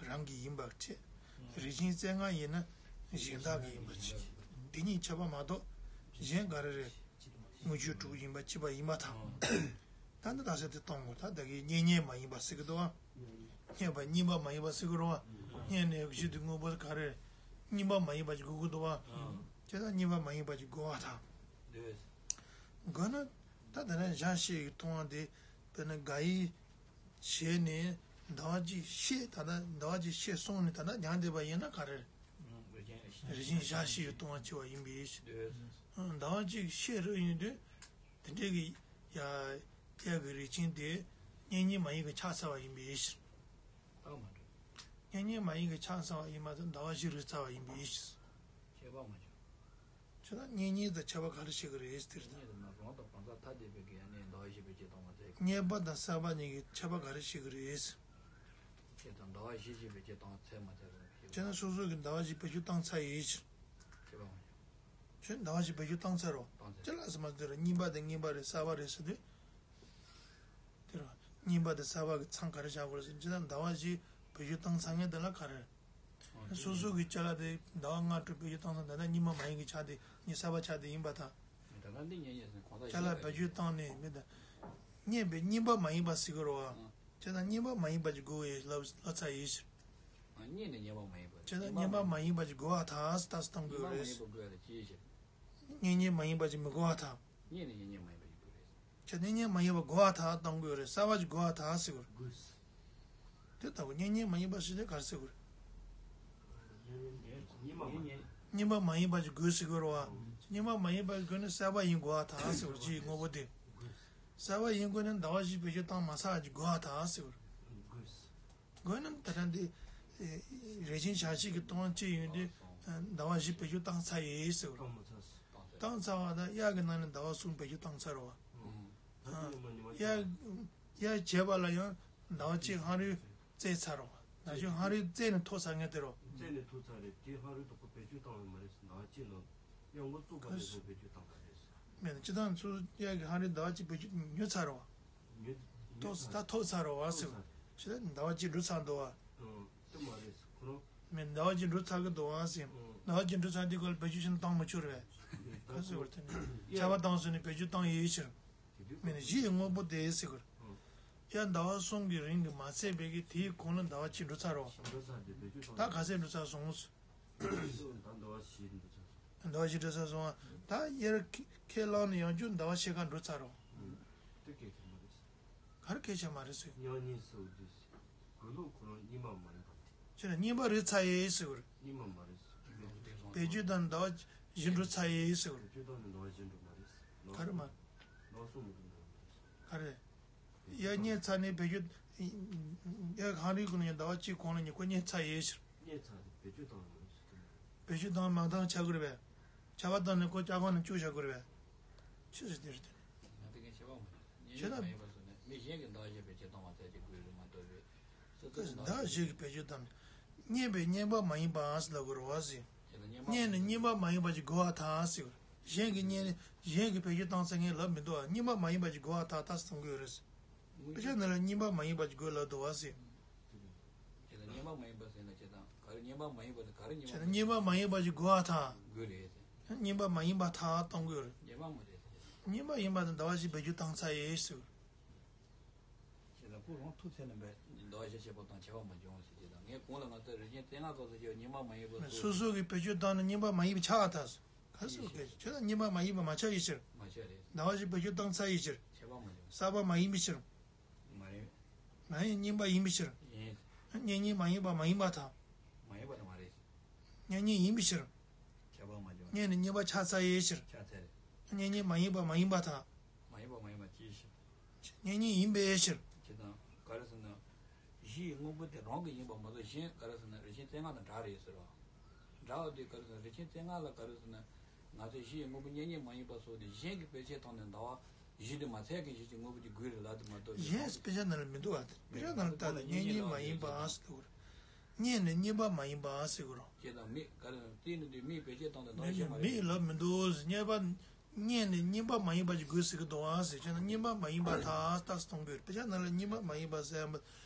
རང་གི་ཡིན་པར་བྱེད། རིགས་ཅན་རྩལ་སྔ་ཡིན་ན་གཞན་དག་གི་ཡིན་པར་བྱེད། དེ་གཉིས་ཁྱབ་པ་མ་གཏོགས་གཞན་ག་རེ་རེད། དངོས་ཆོས་དྲུག་ཡིན་པ་གཅིག་པ་ཡིན་པ་དང་། ད་འདི་དག་ས་དེ་གཏོང་དགོས། ད་ད་གིན་གཉེན་ཉེ་མ་ཡིན་པ་ཟེར་གི་འདུག་བ། རྙེད་པ་རྙིང་པ་མ་ཡིན་པ་ཟེར་གི་རེད་བ། རྙེད་ནས་གཞི་དེ་དངོས་པོ་ག་རེ། རྙིང་པ་མ་ཡིན་པ་ཅིག་དགོས་ཀྱི་འདུག་བ། བྱས་ཙང་རྙིང་པ་མ་ཡིན་པ་ཅིག་དགོས་པ་དང་། དགོས་ན་ད་དེ་ནས་བྱ་བྱེད་ཀྱི་མཐོང་བ་དེ། དཔེར་ན་དགག་དབྱེ་བྱས་ནས་ཟླ་བ་གཅིག་ཕྱེད། ད་ལྟ་ཟླ་བ་གཅིག་ཕྱེད་སོང་ནས་ད་ལྟ་མྱང་འདས་པ་ཡིན་ན་ག་རེ། རིགས་ཅན་བྱ་བྱེད་ཀྱི་མཐོང་བ་སྐྱེ་བ་ཡིན་པས། ཟླ་བ་གཅིག་ཕྱེད་རེ་ཡིན་དུས། དེ་འདྲའི་གི་ཡ། དབྱེ་གི་རིགས་ཅན་དེ་གཉེན་ཉེ་མ་ཡིན་པའི་ཆགས་ཚར་བ་ཡིན་པའི་ཕྱིར། རྟགས་མ་གྲུབ། གཉེན་ཉེ་མ་ཡིན་པའི་ཆགས་ཚར་བ་ཡིན་མ་ཚད་ཟླ་བ་བཞི་རུལ་ཚར་བ་ཡིན་པའི་ཕྱིར། ཁྱད་པར་མ་བྱུང་། ཁྱོད་ལ་གཉེན་ཉེ་དང་ཁྱད་པར་ག་རེ་ཕྱེ་གི་རེད་ཟེར་དུས། གཉེན་ཉེ་དང་རང་དང་གང་ཟག་ཐ་དད་པའི་གི་ཡ་ནས་ཟླ་བ་བཞི་བེད་སྤྱོད་བཏང་མ་ཚད། གཉེན་པ་དང་བསགས་པ་གཉིས་ཀྱི་ཁྱད་པར་ག་རེ་ཕྱེ་གི་རེད། ཁྱེད་དང་ཟླ་བ་བཞི་བཞི་བེད་སྤྱོད་བཏང་ཚད་མ་ཚད་རུང་ཕྱེ་གི། ཁྱེད་ན་སོ་སོ་གི་ཟླ་བ་བཞི་བེད་སྤྱོད་བཏང་ཚར་ཡོད་ཕྱིར། ཁྱེད་པ་མ་བྱུང་། ཁྱོད་ཟླ་བ་བཞི་བེད་སྤྱོད་བཏང་ཚར་རོ། བཏང་ཚར། ཅི་ལ་སེ་མ་ཟེར་ར། རྙིང་པ་དེ་རྙིང་པ་རེད། གསར་པ་རེད་ཟེར་དུས། དེ་ར། རྙིང་པ་དེ་གསར་པ་གི་མཚང་ག་རེ་བཞག་དགོས་རེད་ཟེར། ཅི་ལ་ཟླ་བ་བཞི་བེད་སྤྱོད་བཏང་ཚར་མཁན་དེ་ལ་ག་རེ། ཨོ། སོ་སོ་གི་ཅ་ལག་དེ་ཟླ་བ་ལྔ་དྲུག་བེད་སྤྱོད་བཏང་ཚར། ད་ལྟ་རྙིང་པ་མ་ཡིན་གི་ཆ་དེ་ནི་གསར་པ་ཆ་དེ་ཡིན་པ་དང་། ད་ལྟ་འདི་གཉེན་ཉེ་ཟེར་གང་ཟག་ཅ་ལག་བེད་སྤྱོད་བཏང་ནས་མི་ད། རྙེད་པའི་རྙིང་པ་མ་ཡིན་པ་ཟེར་གི་རོ། ཨང་། ཅི་ལ་རྙིང་པ་མ་ཡིན་པ་ཅིག་དགོས་ཡོད་ལབ་ལབ་ཚར་ཡོད་ཕྱིར། ཨ། རྙེད་ནས་རྙིང་པ་མ་ཡིན་པ་ཅི་ལ་རྙིང་པ་མ་ཡིན་པ་ཅིག་དགོས་པ་ད་ཟེར་ད་ཟེར་བཏང་དགོས་རེད། རྙིང་པ་མ་ཡིན་པ་དགོས་ཡ་ལ་ཅི་ཡོད་ཕྱིར། གཉེན་ཉེ་མ་ཡིན་པ་ཅིག་མི་དགོས་པ་དང་། གཉེན་ནས་གཉེན་ཉེ་མ་ཡིན་པ་ཅིག་དགོས་རེད། ཁྱེད་གཉེན་ཉེ་མ་ཡིན་པ་དགོས་པ་ད་གཏོང་དགོས་རེད། གསར་པ་ཅིག་དགོས་པ་ད་ཟེར་དགོས་རེད། དགོས། དེ་ལྟ་བུ་གཉེན་ཉེ་མ་ཡིན་པ་ཞིག་དེ་ག་རེ་ཟེར་དགོས་རེད། རྙིང་པ་མ་ཡིན། རྙིང་པ་མ་ཡིན་པ་ཅིག་དགོས་ཟེར་དགོས་རེད་བ། རྙིང་པ་མ་ཡིན་པ་དགོས་ན་གསར་པ་ཡིན་དགོས་པ་ད་ཟེར་དགོས་རེད། གཞི་ཡི་དངོས་པོ་དེ། གསར་པ་ཡིན་དགོས་ན་ཟླ་བ་བཞི་བེད་སྤྱོད་བཏང་མ་ཚར་ཅིག་དགོས་པ་ད་ཟེར་དགོས་རེད། དགོས་ན་ད་ལྟ་འདི། རེ་ཆེན་བྱ་བྱེད་ཀྱི་སྟོང་པ་གཅིག་ཡོད་དུས། ཟླ་བ་བཞི་བེད་སྤྱོད་བཏང་ཚར་ཡོད་ཟེར་བ། བཏང་མ་ཚར། བཏང་ཚར་བ་དང་དབྱར་གྱི་ནང་ནས་ཟླ་བ་གསུམ་བེད་སྤྱོད་བཏང་ཚར་བ། ཨང་། ད་དེ་ཉི་མ་ཉི་མ་དབྱར། དབྱར་བྱས་པ་ལ་ཡང་ཟླ་བ་གཅིག་ཧང་རུས་བཙལ་ཚར་བ། ཟླ་བ་གཅིག་ཧང་རུས་བཙལ་ནས་ཐོབ་ཚར་མཁན་དེ་རོ། བཙལ་ནས་ཐོབ་ཚར་རེད། དེ་ཧང་རུས་དུ་ཁོ་བེད་སྤྱོད་བཏང་བ་མ་རེད། ཟླ་བ་གཅིག་ནང་དབྱར་འགོ་བཙུགས་པ་ནས་བཟུང་བེད་སྤྱོད་བཏང་བ་རེད། མེད་ན་སྤྱིར་བཏང་ཚུར་དབྱར་གྱི་ཧང་རུས་ཟླ་བ་གཅིག་བེད་སྤྱོད་ཉོས་ཚར་བ། ཉོས། ཐོབ་ད་ཐོབ་ཚར་བ་ཟེར། ཐོབ་ཚར། ཕྱི་ཟླ་བ་གཅིག་འགྲོ་ཚར་འདུག་བ། ཨང་། དེ་མ་རེད། ཁོ་རང་། མེད་ཟླ་བ་གཅིག་འགྲོ་ཚར་གི་འདུག་བ་ཟེར། ཨང་། ཟླ་བ་གཅིག་འགྲོ་ཚར་དུས་སྐབས་ལ་བེད་སྤྱོད་བྱས་ན་བཏང་མི་ཆོག་རེད་པས། ག་ཟེར་བར་དེ་ནི་ཆར་པ་བཏང་སོང་ནས་བེད་སྤྱོད་བཏང་ཡོད་ཕྱིར། དེ་དུས་མེད་ན་གཞི་ཡི་དངོས་པོ་དེ་ཟེར་གི་རེད། ཨང་། ཡང་ཟླ་བ་གསུམ་གྱི་རིང་གི་མ་ཚད་པའི་གི་དེའི་གོང་ལ་ཟླ་བ་གཅིག་འགྲོ་ཚར་རོ། འགྲོ་ཚར་དེ་བེད་སྤྱོད་བཏང་། ད་ག་ཚད་འགྲོ་ཚར་སོང་། ད་ཟླ་བ་བཞི་འགྲོ་ཚར་སོང་། ཟླ་བ་བཞི་འགྲོ་ཚར་སོང་བ། ད་དབྱར་ཁས་བླངས་ནས་ཡང་བསྐྱར་ཟླ་བ་ཕྱེད་ཀ་འགྲོ་ཚར་རོ། ཨང་། དེ་སྐད་ཆ་མ་རེད། ག་རེ་སྐད་ཆ་མ་རེད་ཟེར། མྱང་ཉེ་ཟེར་བ་དུས་དགོས་ལུགས་ཁོ་རང་རྙིང་པ་མ་ཡིན་པ་དེ། ཁྱེད་ལ་རྙིང་པ་རེད་ཚར་ཡས་ཟེར་བར། རྙིང་པ་མ་རེད་ཟེར། བེད་སྤྱོད་བཏང་ཟླ་བ་བཞི་འགྲོ་ཚར་ཡས་ཟེར་བར། བེད་སྤྱོད་བཏང་ནས་ཟླ་བ་བཞི་འགྲོ་མ་རེད་ཟེར། ག་རེ་མ། ལག་སོང་མི་འགྲོ་ཟླ་བ་མ་རེད་ཟེར། ག་རེ། ཡ་རྙེད་ཚར་ནས་བེད་སྤྱོད། ཡ་གང་རེད་ཁོ་ན་ཡང་ཟླ་བ་གཅིག་གོང་ལ་ཉེ་ཁོ་རྙེད་ཚར་ཡས་ཟེར། རྙེད་ཚར་ནས་བེད་སྤྱོད་བཏང་མ་རེད་ཟེར། བེད་སྤྱོད་བཏང་མ་བཏང་ཆ་དགོས་རེད་པས། ཆར་པ་བཏང་ནས་ཁོ་ལྕགས་སྒང་ནས་བཅུག་བཞག་དགོས་རེད་པས། ཆི་ཟེར་དེ་རེད་དེ། ང་དེ་གའི་ཆར་པ་མ་རེད། ཁྱེད་ལ། མ་ཡིན་པ་སོང་ནས་མི་གཞན་གྱིས་ཟླ་བ་བཞི་བེད་སྤྱོད་བཏང་བ་ཚད་ཅིག་དགོས་རེད་མ་གཏོགས་རེད། སོ་སོ་གི་ཟླ་བ་བཞི་གི་བེད་སྤྱོད་བཏང་། རྙེད་པའི་རྙེད་པ་མ་ཡིན་པ་ཟེར་ལབ་དགོས་རེད་བ་ཟེར། རྙེད་ནས་རྙེད་པ་མ་ཡིན་པ་ཅིག་གོ་བ་ཐལ་ཟེར། གཞན་གྱིས་རྙེད་ནས་གཞན་གྱིས་བེད་སྤྱོད་བཏང་ཚར་མཁན་ལབ་མི་འདུག་ཨ། རྙེད་པ་མ་ཡིན་པ་ཅིག་གོ་བ་ཐལ་ཐལ་ཟེར་གཏོང་གི་ཡོད་རེད་ཟེར། དཔེ་ཆ་ནང་ལ་རྙེད་པ་མ་ཡིན་པ་ཅིག་གོ་ལབ་འདུག་བ་ཟེར། རྙེད་པ་མ་ཡིན་པ་ཟེར་ན་ཅི་དང་ག་རེ་རྙེད་པ་མ་ཡིན་པ་ནི་ག་རེ་རྙེད་པ་བྱས་ན་རྙེད་པ་མ་ཡིན་པ་ཅིག་གོ་བ་ཐལ། དགོས་རེད་ཟེར། རྙེད་པ་མ་ཡིན་པ་ཐལ་གཏོང་གི་ཡོད་རེད། རྙེད་པ་མ་རེད་ཟེར། རྙེད་པ་ཡིན་པ་དང་ཟླ་བ་གཞི་བེད་སྤྱོད་བཏང་ཚར་ཡོད་ཟེར། ཞེས་དང་ཁོ་རང་ཐུག་ཚེ་ནི་འབད། འདུལ་བ་བཞི་བྱེད་པ་དང་ཁྱད་པར་མ་བྱུང་ཟེར་གྱི་དང་ངས་གོང་ལ་ང་ཚོ་རིགས་ཆེན་རྩེ་ལྔ་སྐབས་སུ་བྱས་རྙེད་པ་མ་ཡིན་པ་སོ་སོ་སོ་གིས་བེད་སྤྱོད་བཏང་ནས་རྙེད་པ་མ་ཡིན་པ་ཆགས་ཐལ། ག་སོ་གས་ཁྱོད་ལ་རྙེད་པ་མ་ཡིན་པ་མ་ཆགས་ཡོད་ཕྱིར། མ་ཆགས་རེད། ཟླ་བ་བཞི་བེད་སྤྱོད་བཏང་ཚར་ཡོད་ཕྱིར། ཁྱད་པར་མ་བྱུང་། གསར་པ་མ་ཡིན་པའི་ཕྱིར། མ་ཡིན། མ་ཡིན་རྙེད་པ་ཡིན་པའི་ཕྱིར། ཡིན། རྙེད་རྙེད་མ་ཡིན་པ་མ་ཡིན་པ་དང་། མ་ཡིན་པ་དང་མ་རེད། རྙེད་རྙེད་ཡིན་པའི་ཕྱིར། ཁྱད་པར་མ་བྱུང་། རྙེད་ནས་རྙེད་པ་ཆགས་ཚར་ཡོད་ཕྱིར། ཆགས་ཚར་རེད། རྙེད་རྙེད་མ་ཡིན་པ་མ་ཡིན་པ་དང་། མ་ཡིན་པ་མ་ཡིན་པ་ཅིའི་ཕྱིར། རྙེད་རྙེད་ཡིན་པའི་ཕྱིར། ཅི་དང་ག་རེ་ཟེར་ན། གཞི་ཡི་དངོས་པོ་དེ་རང་གི་ཡིན་པ་མ་གཏོགས་གཞན་ག་རེ་ཟེར་ན་རིགས་ཆེན་རྩེ་ལྔ་དང་འདྲ་རེད་ཟེར་བ། འདྲ་བ་དེ་ག་རེ་ཟེར་ན་རིགས་ཆེན་རྩེ་ལྔ་ལ་ག་རེ་ཟེར་ན། ང་ཚོས་གཞི་ཡི་དངོས་པོ་རྙེད་རྙེད་མ་ཡིན་པ་སོགས་དེ་གཞན་གྱིས་བེད་སྤྱོད་བཏང་ནས་འདུལ་བ་གཞི་དེ་མ་ཚད་མཁན་ཞིག་གི་དངོས་པོ་དེ་དགོས་རེད་ལབ་དེ་མ་གཏོགས་གཞན་དཔེ་ཆ་ནང་ལ་མི་འདུག་བ་དེ་དཔེ་ཆ་ནང་ལ་ལྟ་ལ་རྙེད་རྙེད་མ་ཡིན་པ་ཟེར་གི་རེད། རྙེད་ནས་རྙེད་པ་མ་ཡིན་པ་ཟེར་གི་རེད། ཅེས་དང་མིག་ག་རེ་ཟེར་ན་རྩིས་ནི་དེ་མིག་བེད་སྤྱོད་བཏང་སྟེ་འདུལ་བ་བཞི་མ་རེད། མིག་ལབ་མི་འདུག་ཟེར་རྙེད་པ། རྙེད་ནས་རྙེད་པ་མ་ཡིན་པ་ཅིག་དགོས་ཟེར་གི་འདུག་ཨ་ཟེར་བྱས་ན་རྙེད་པ་མ་ཡིན་པ་ཐག་ཐག་གཏོང་དགོས་རེད། དཔེ་ཆ་ནང་ལ་རྙེད་པ་མ་ཡིན་པ་ཟེར་ཡ་མ་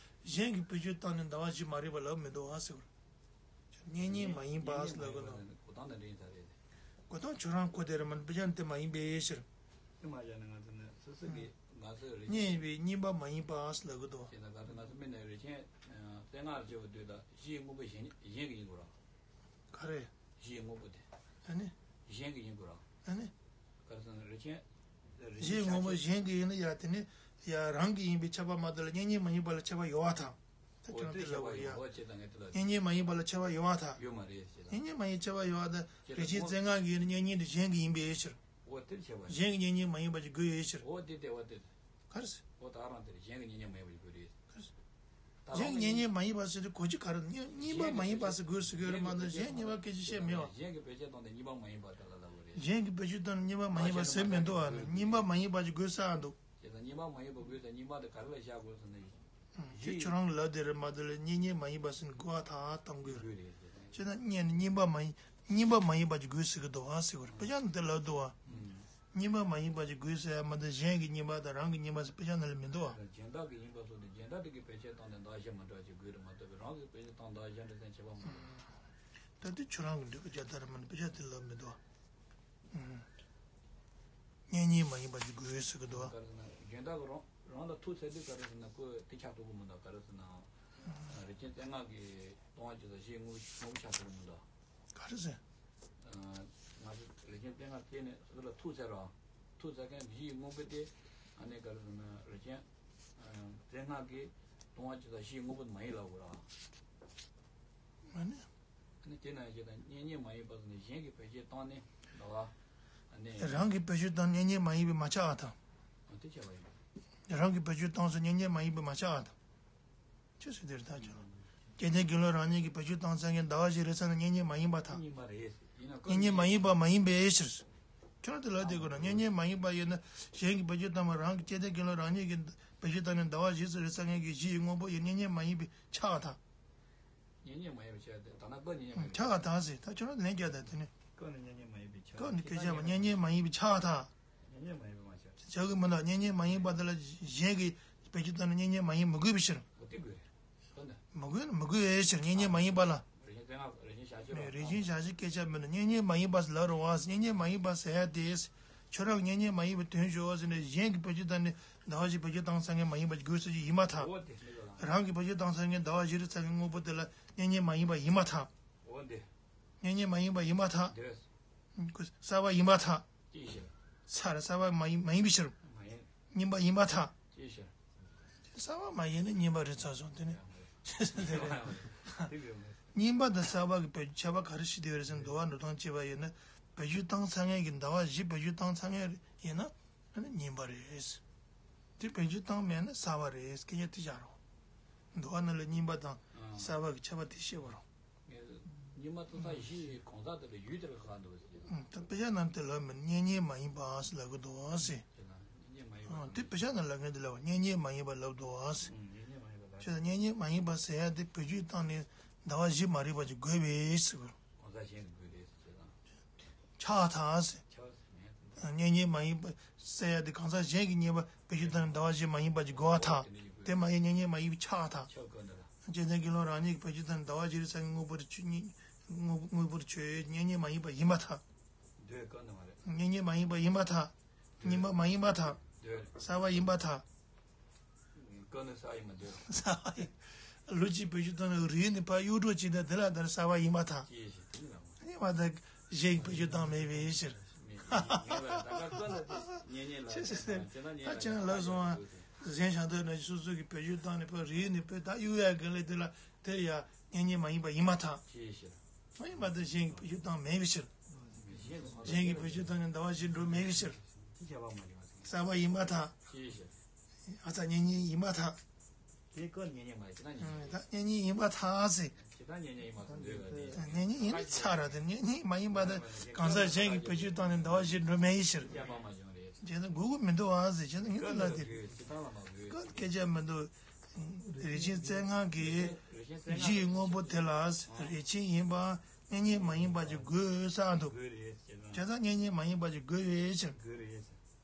གཞན་གྱིས་བེད་སྤྱོད་བཏང་ནས་འདུལ་བ་བཞི་མ་རེད་པ་ལབ་མི་འདུག་ཨ་ཟེར་གི་རེད། རྙེད་རྙེད་མ་ཡིན་པ་ཟེར་ལབ་གི་འདུག་གོ་སྟངས་དང་འདྲ་ཡིན་ས་རེད། གོ་སྟངས་ཁྱོད་རང་གོ་དེ་རེད་མ་དཔེ་ཆ་དེ་མ་ཡིན་པའི་ཕྱིར། དེ་མ་བྱས་ན་ང་ཚོ་ནི་སོ་སོ་གི་ང་ཚོའི་རིགས་རྙེད་པའི་རྙེད་པ་མ་ཡིན་པ་ཟེར་ལབ་གི་འདུག་ཅེས་ན་ག་ཚོད་ང་ཚོ་མི་ནི་རིགས་ཆེན་རྩེ་ལྔར་བརྗོད་པ་དུས་ད་གཞི་ཡི་དངོས་པོ་གཞན་གཞན་གྱི་ཡིན་དགོས་ར། ག་རེ། གཞི་ཡི་དངོས་པོ་དེ། ཨ་ནི། གཞན་གྱི་ཡིན་དགོས་ར། ཨ་ནི། ག་རེ་ཟེར་ན་རིགས་ཆེན། རིགས་གཞི་ཡི་དངོས་པོ་གཞན་གྱི་ཡིན་ན་ཡ་དེ་ནི་ཡ་རང་གི་ཡིན་པའི་ཁྱབ་པ་མ་གཏོགས་ལ་རྙེད་རྙེད་མ་ཡིན་པ་ལ་ཁྱབ་པ་ཡོད་པ་དང་། ད་ཁྱོད་རང་དེ་ལབ་པ་ཡ། རྙེད་རྙེད་མ་ཡིན་པ་ལ་ཁྱབ་པ་ཡོད་པ་དང་། ཡོད་མ་རེད་ཟེར་ད། རྙེད་རྙེད་མ་ཡིན་ཁྱབ་པ་ཡོད་པ་དང་རིགས་ཆེན་རྩེ་ལྔ་གི་ཡིན་ན་རྙེད་རྙེད་དེ་གཞན་གྱི་ཡིན་པའི་ཕྱིར། འོ་དེར་བྱས་པ་རེད། གཞན་གྱི་རྙེད་རྙེད་མ་ཡིན་པ་ཅིག་དགོས་ཡོད་ཕྱིར། འོ་དེ་དེ་བ་དེ། ག་རེ་ཟེར། འོ་ད་རང་དེར་གཞན་གྱི་རྙེད་རྙེད་མ་ཡིན་པ་ཅིག་དགོས་རེད། ག་རེ་ཟེར། གཞན་གྱི་རྙེད་རྙེད་མ་ཡིན་པ་ཟེར་དུས་གོ་རྒྱུ་ག་རེ་རྙེད་རྙེད་པ་མ་ཡིན་པ་ཟེར་དགོས་ཟེར་གྱི་ཡོད་རེད་མ་གཏོགས་གཞན་རྙེད་པ་སྐད་ཆ་བཤད་མེད་བ། གཞན་གྱི་བེད་སྤྱོད་བཏང་སྟེ་རྙེད་པ་མ་ཡིན་པ་དེ་ལ་ལབ་པ་རེད། གཞན་གྱི་བེད་སྤྱོད་བཏང་ནས་རྙེད་པ་མ་ཡིན་པ་ཟེར་མི་འདུག་ཨ་ནི་རྙེད་པ་མ་ཡིན་པ་ཅིག་དགོས་ས་འདུག་ཅེས་དང་རྙེད་པ་མ་ཡིན་པ་དགོས་ཟེར་རྙེད་པ་དེ་ག་རེ་ལ་བཞག་དགོས་ཟེར་ན། དེ་ཁྱོད་རང་ལབ་དེ་རེད་མ་གཏོགས་ལ་རྙེད་རྙེད་མ་ཡིན་པ་ཟེར་ནས་གོ་བ་ཐག་གཏོང་དགོས་རེད། ཅེས་ན་རྙེད་ནས་རྙེད་པ་མ་ཡིན་རྙེད་པ་མ་ཡིན་པ་ཅིག་དགོས་ཟེར་གྱི་འདུག་ཨ་ཟེར་བ་རེད། དཔེ་ཆ་ནང་དེ་ལབ་འདུག་ཨ། རྙེད་པ་མ་ཡིན་པ་ཅིག་དགོས་ཟེར་ཡ་མ་གཏོགས་གཞན་གྱི་རྙེད་པ་དང་རང་གི་རྙེད་པ་ཟེར་དཔེ་ཆ་ནང་ལ་མི་འདུག་ཨ། སྦྱིན་བདག་གི་ཡིན་པ་སོགས་དེ་སྦྱིན་བདག་དེ་གི་བེད་སྤྱོད་བཏང་ནས་བདག་གཞན་མ་འདྲ་ཅིག་དགོས་རེད་མ་གཏོགས་པའི་རང་གི་བེད་སྤྱོད་བཏང་བདག་གཞན་འདྲ་ཟེར་ཁྱད་པར་མ་འདུག་ད་དེ་ཁྱོད་རང་གི་འདོད་པ་རྒྱ་དར་མ་ནི་དཔེ་ཆ་དེ་ལབ་མི་འདུག་ཨ། རྙེད་རྙེད་མ་ཡིན་པ་ཅིག་དགོས་ཟེར་གྱི་འདུག་ཨ། ག་རེ་ཟེར་ན་རྒྱུན་དག་གི་རང་རང་ལ་ཐུག་ཚར་དུས་ག་རེ་ཟེར་ན་ཁོས་དེ་ཆགས་ཐུབ་ཀྱི་མི་འདུག་ག་རེ་ཟེར་ན། རིགས་ཆེན་རྩེ་ལྔ་གི་སྟོང་པ་ཅིག་དང་གཞི་དངོས་པོ་དངོས་པོ་ཆགས་ཐུབ་ཀྱི་མི་འདུག་ག་རེ་ཟེར། ང་ཚོ་རིགས་ཆེན་རྩེ་ལྔ་བལྟས་ནས་སོ་སོ་ལ་ཐུག་ཚར་རོ། ཐུག་ཚར་མཁན་གཞི་ཡི་དངོས་པོ་དེ་ཨ་ནི་ག་རེ་ཟེར་ན་རིགས་ཆེན་རྩེ་ལྔ་གི་སྟོང་པ་ཅིག་དང་གཞི་ཡི་དངོས་པོ་དེ་མ་ཡིན་ལབ་དགོས་ར། ཨ་ནི། ཨ་ནི་དེ་ན་ཡོད་ཅེས་དང་རྙེད་རྙེད་མ་ཡིན་པ་ཟེར་ནས་གཞན་གྱིས་བེད་སྤྱོད་བཏང་ནས་འདུལ་བ། ཨ་ནི། རང་གིས་བེད་སྤྱོད་བཏང་རྙེད་རྙེད་མ་ཡིན་པའི་མ་ཆགས་པ་དང་། ཨ་དེ་བྱས་པ་ཡིན། རང་གིས་བེད་སྤྱོད་བཏང་སོང་རྙེད་རྙེད་མ་ཡིན་པའི་མ་ཆགས་པ་དང་། ཅི་ཟེར་དེར་ཐག་ཆོད། སྐལ་ལྡན་དགེ་སློང་རང་ཉིད་ཀྱིས་བེད་སྤྱོད་བཏང་ཚར་མཁན་ཟླ་བ་བཞི་རེད་ཟེར་ན་རྙེད་རྙེད་མ་ཡིན་པ་དང་། རྙེད་རྙེད་མ་ཡིན་པ་མ་ཡིན་པའི་ཕྱིར། ཁྱོད་རང་དེ་ལབ་བསྡད་དགོས་ན་རྙེད་རྙེད་མ་ཡིན་པ་ཡིན་ན་གཞན་གྱིས་བེད་སྤྱོད་བཏང་བ་རང་གི་སྐལ་ལྡན་དགེ་སློང་རང་ཉིད་ཀྱིས་བེད་སྤྱོད་བཏང་ནས་ཟླ་བ་བཞི་ཙམ་རེད་ཟེར་མཁན་གྱི་གཞི་ཡི་དངོས་པོ་ཡིན་རྙེད་རྙེད་མ་ཡིན་པའི་ཆགས་པ་དང་། རྙེད་རྙེད་མ་ཡིན་པའི་ཆགས་དེ་ད་ན་སྐབས་རྙེད་རྙེད་མ་ཡིན་པའི་ཆགས་པ་དང་ཟེར་ད་ཁྱོད་རང་ལན་རྒྱག་ད་དེ་ནི། སྐབས་ནི་རྙེད་རྙེད་མ་ཡིན་པའི་ཆགས་སྐབས་ནི་སྐད་ཆ་བ་རྙེད་རྙེད་མ་ཡིན་པའི་ཆགས་པ་དང་། རྙེད་རྙེད་མ་ཡིན་པའི་མ་ཆགས། ཆགས་ཀྱི་མི་འདུག་རྙེད་རྙེད་མ་ཡིན་པ་དེ་ལ་གཞན་གྱིས་བེད་སྤྱོད་བཏང་ན་རྙེད་རྙེད་མ་ཡིན་མི་དགོས་པའི་ཕྱིར། འོ་དེ་དགོས་རེད། མི་དགོས་མི་དགོས་ཡའི་ཕྱིར་རྙེད་རྙེད་མ་ཡིན་པ་ལ། རེ་བཞིན་བྱ་བྱེད་སྐད་ཆ་མིན་ནོ་རྙེད་རྙེད་མ་ཡིན་པ་ཟེར་ལབ་རུང་བ་རྙེད་རྙེད་མ་ཡིན་པ་ཟེར་ཡ་དེ། ཁྱོད་རང་རྙེད་རྙེད་མ་ཡིན་པའི་དོན་ཞུ་བ་ཟེར་ནས་གཞན་གྱིས་བེད་སྤྱོད་བཏང་ནས་ཟླ་བ་བཞི་བེད་སྤྱོད་བཏང་ཚར་མཁན་མ་ཡིན་པ་དགོས་ཟེར་གྱི་ཡིན་མ་ཐག་འོ་དེ་མི་དགོས་ལ། རང་གིས་བེད་སྤྱོད་བཏང་ཚར་མཁན་ཟླ་བ་བཞི་རེ་ཚར་མཁན་དངོས་པོ་དེ་ལ་རྙེད་རྙེད་མ་ཡིན་པ་ཡིན་མ་ཐག་འོ་དེ། རྙེད་རྙེད་མ་ཡིན་པ་ཡིན་མ་ཐག་འདོད། གསར་པ་ཡིན་པ་ཐག་ཅིའི་ཕྱིར། ཚར་གསར་པ་མ་ཡིན་མ་ཡིན་པའི་ཕྱིར། མ་ཡིན། རྙིང་པ་ཡིན་པ་ཐག་ཅིའི་ཕྱིར། གསར་པ་མ་ཡིན་ན་རྙིང་པ་རེད་ཚར་སོང་དེ་ནི། དེ་གི་རེད། རྙིང་པ་དང་གསར་པ་གི་བེད་ཁྱད་པར་ག་རེ་ཞིག་དེ་རེད་ཟེར་ན་འདུལ་བ་འགྲོ་སྟངས་བྱས་པ་ཡིན་ན་བེད་སྤྱོད་བཏང་ཚར་མཁན་གྱི་ཟླ་བ་བཞི་བེད་སྤྱོད་བཏང་ཚར་མཁན་ཡིན་ན་ཨ་ནི་རྙིང་པ་རེད། དེ་བེད་སྤྱོད་བཏང་མེད་ན་གསར་པ་རེད་སྐད་ཆ་དེ་བཞག་རོགས། འདུལ་བ་ནང་ལ་རྙིང་པ་དང་གསར་པ་གི་ཁྱད་པར་དེ་ཤེས་དགོས་རོགས། ཉི་མ་ཐོ་ས་བཞི་ཡི་གང་ཟག་དེ་ལ་ཡུལ་དེར་ཁ་འདུག་ཟེར། ད་དཔེ་ཆ་ནང་དེ་ལ་མི་རྙེད་རྙེད་མ་ཡིན་པ་ཟེར་ལབ་གི་འདུག་ཟེར། དེ་དཔེ་ཆ་ནང་ལབ་མཁན་དེ་ལ་རྙེད་རྙེད་མ་ཡིན་པ་ལབ་འདུག་ཟེར། ཁྱེད་ལ་རྙེད་རྙེད་མ་ཡིན་པ་ཟེར་ཡ་དེ་བེད་སྤྱོད་བཏང་ནས་ ཟླ་བ་བཞི་མ་རིག་པ་ཅིག་དགོས་པས་ཟེར་གོ། གང་ཟག་གཞན་གྱི་དགོས་རེད་ཟེར་ན། ཆགས་ཐལ་ཟེར། ཆགས་ཟེར་ནས། གཉེན་ཉེ་མ་ཡིན་པ་ཟེར་ཡ་དེ་གང་ཟག་གཞན་གྱི་ཉེས་པ་བེད་སྤྱོད་བཏང་ནས་ཟླ་བ་བཞི་མ་ཡིན་པ་ཅིག་དགོས་པར་ཐལ། དེ་མ་ཡིན་གཉེན་ཉེ་མ་ཡིན་པ་ཆགས་ཐལ། ཆགས་དགོས་འདུག་ལ། བཅོམ་ལྡན་དགེ་སློང་རང་ཉིད་ཀྱིས་བེད་སྤྱོད་བཏང་ནས་ཟླ་བ་བཞི་རིག་ས་ཀྱི་དངོས་པོར་ཆོས་ཉིད་དངོས་པོ་དངོས་པོར་ཆོས་གཉེན་ཉེ་མ་ཡིན་པ་ཡིན་པར་ཐལ། འདོད་དཀའ་ནི་མ་རེད། གཉེན་ཉེ་མ་ཡིན་པ་ཡིན་པར་ཐལ། གཉིས་པ་མ་ཡིན་པར་ཐལ། འདོད། གསར་པ་ཡིན་པར་ཐལ། དཀའ་ནི་གསར་ཡིན་པ་འདོད། གསར་པ་ཡིན། ལུགས་གཅིག་བེད་སྤྱོད་བཏང་ནས་རིགས་ནི་ཕར་གཡུག་འགྲོ་བྱེད་ན་དེ་ལ་ད་གསར་པ་ཡིན་པར་ཐལ། ཅི་ཞིག་དེ་ལ། གཉིས་པ་ད་གཞན་གྱིས་བེད་སྤྱོད་བཏང་མེད་པའི་ཕྱིར། མེད་པའི་ཕྱིར། ད་ག་དཀའ་ནི་དེ་གཉེན་ཉེ་ལ། ཆེ་ཟེར་ཟེར། ད་ཁྱེད་རང་ལབ་སོང་བ། གཞན་ཞག་འདོད་ན་སོ་སོ་གིས་བེད་སྤྱོད་བཏང་ནས་ཕར་རིགས་ནི་ཕར་ད་གཡུག་ཡ་ག་ལས་དེ་ལ་དེ་ཡ་གཉེན་ཉེ་མ་ཡིན་པ་ཡིན་པར་ཐལ། ཅི་ཞིག་མ་ཡིན་པ་དེ་གཞན་གྱིས་བེད་སྤྱོད་བཏང་མེད་པའི་ཕྱིར། གཞན་གྱིས་བེད་སྤྱོད་བཏང་ནས་ཟླ་བ་བཞི་འགྲོ་མེད་པའི་ཕྱིར། གསར་པ་ཡིན་པར་ཐལ། ཨ་ཙ་གཉེན་ཉེ་ཡིན་པར་ཐལ། དེ་ཀ་གཉེན་ཉེ་མ་ཡིན་ན་གཉེན་ཉེ། ད་གཉེན་ཉེ་ཡིན་པར་ཐལ་ཟེར། གཉེན་ཉེ་ཡིན་ན་ཚར་ར་དེ་གཉེན་ཉེ་མ་ཡིན་པ་དེ་གང་ཟག་གཞན་གྱིས་བེད་སྤྱོད་བཏང་ནས་ཟླ་བ་བཞི་འགྲོ་མེད་པའི་ཕྱིར། བྱས་ན་དགོས་ཀྱི་མི་འདུག་ཨ་ཟེར། བྱས་ན་ངས་ལབ་དེ་ཀ་སྐད་ཆ་མི་འདུག་རེ་ཆེན་རྩལ་སྔགས་ཀྱི་གཞི་ཡི་དངོས་པོ་དེ་ལ་རེ་ཆེན་ཡིན་པ་གཉེན་ཉེ་མ་ཡིན་པ་ཅིག་དགོས་ས་འདུག་བྱས་ཙང་གཉེན་ཉེ་མ་ཡིན་པ་ཅིག་དགོས་པའི་ཕྱིར།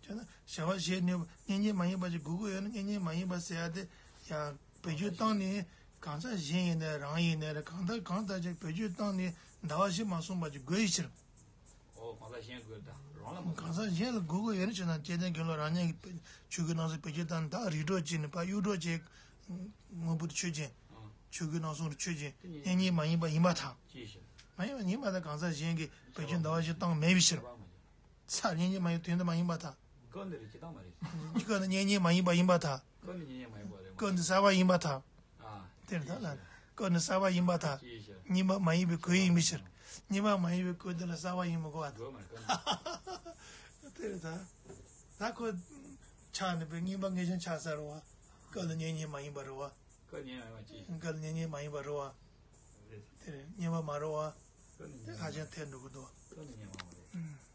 བྱས་ན་བྱ་བ་བྱེད་ནུས་པ་གཉེན་ཉེ་མ་ཡིན་པ་ཅིག་དགོས་ཀྱི་ཡོད་ན་གཉེན་ཉེ་མ་ཡིན་པ་ཟེར་ཡ་དེ་ཡང་བེད་སྤྱོད་བཏང་ནས་གང་ཟག་གཞན་ཡིན་ནའི་རང་ཡིན་ནའི་རེད། གང་ལྟར་གང་ལྟར་ཅིག་བེད་སྤྱོད་བཏང་ནས་ཟླ་བ་བཞི་མ་སོང་བ་ཅིག་དགོས་ཡི་ཕྱིར། ཨོ་གང་ཟག་གཞན་དགོས་ད་རང་ལ་མ་གང་ཟག་གཞན་ལ་དགོས་ཀྱི་ཡོད་ན་བྱས་ན་བཅོམ་ལྡན་དགེ་སློང་རང་ཉིད་ཀྱིས་ཆོས་སྐུའི་སྣང་སྲིད་བེད་སྤྱོད་བཏང་ནས་ད་རིགས་གྲོགས་བྱས་ནས་ཕར་གཡུག་གྲོགས་བྱས་དངོས་པོ་དེ་ཆོས་ཅན། ཆོས་སྐུའི་སྣང་སྲིད་ཆོས་ཅན་གཉེན་ཉེ་མ་ཡིན་པ་ཡིན་པར་ཐལ། མ་ཡིན་པ་ཡིན་པ་ད་གང་ཟག་གཞན་གྱིས་བེད་སྤྱོད་ཟླ་བ་བཞི་བཏང་མེད་པའི་ཕྱིར། ཚར་གཉེན་ཉེ་མ་ཡིན་དོན་དུ་མ་ཡིན་པར་ཐལ། ཀ་འདི་རེད་ཅི་ལྟ་མ་རེད། ཀ་ནི་གཉེན་ཉེ་མ་ཡིན་པ་ཡིན་པར་ཐལ། ཀ་ནི་གཉེན་ཉེ་མ་ཡིན་པ་རེད། ཀ་འདི་གསར་པ་ཡིན་པར་ཐལ། ཨ། དེར་ཐལ་ལ། ཀ་ནི་གསར་པ་ཡིན་པར་ཐལ། ཅི་ཡིན་ཕྱིར། གཉིས་པ་མ་ཡིན་པའི་ཀ་ཡིན་པའི་ཕྱིར། གཉིས་པ་མ་ཡིན་པའི་ཀ་འདི་ལ་གསར་པ་ཡིན་མི་དགོས་པ་དང་། དགོས་མ་རེད་ཀ་འདི། དེར་ཐལ། ད་ཁོ་ཆགས་ནས་པའི་གཉིས་པ་ངེས་ཅན་ཆགས་ས་རེད་བ། ཀ་ནི་གཉེན་ཉེ་མ་ཡིན་པ་རེད་བ། ཀ་གཉེན་ཉེ་མ་ཡིན་པ་ཅི། ཀ་ནི་གཉེན་ཉེ་མ་ཡིན་པ་རེད་བ། རེད། དེར་གཉིས་པ་མ་རེད་བ། ཀ་ནི་དེ་གཉེན་ཁ་ཅན་ཐལ་འགྲོ་གི་འདུག་ཀ་ནི་གཉེན་མ་མ་རེད། ཨུམ།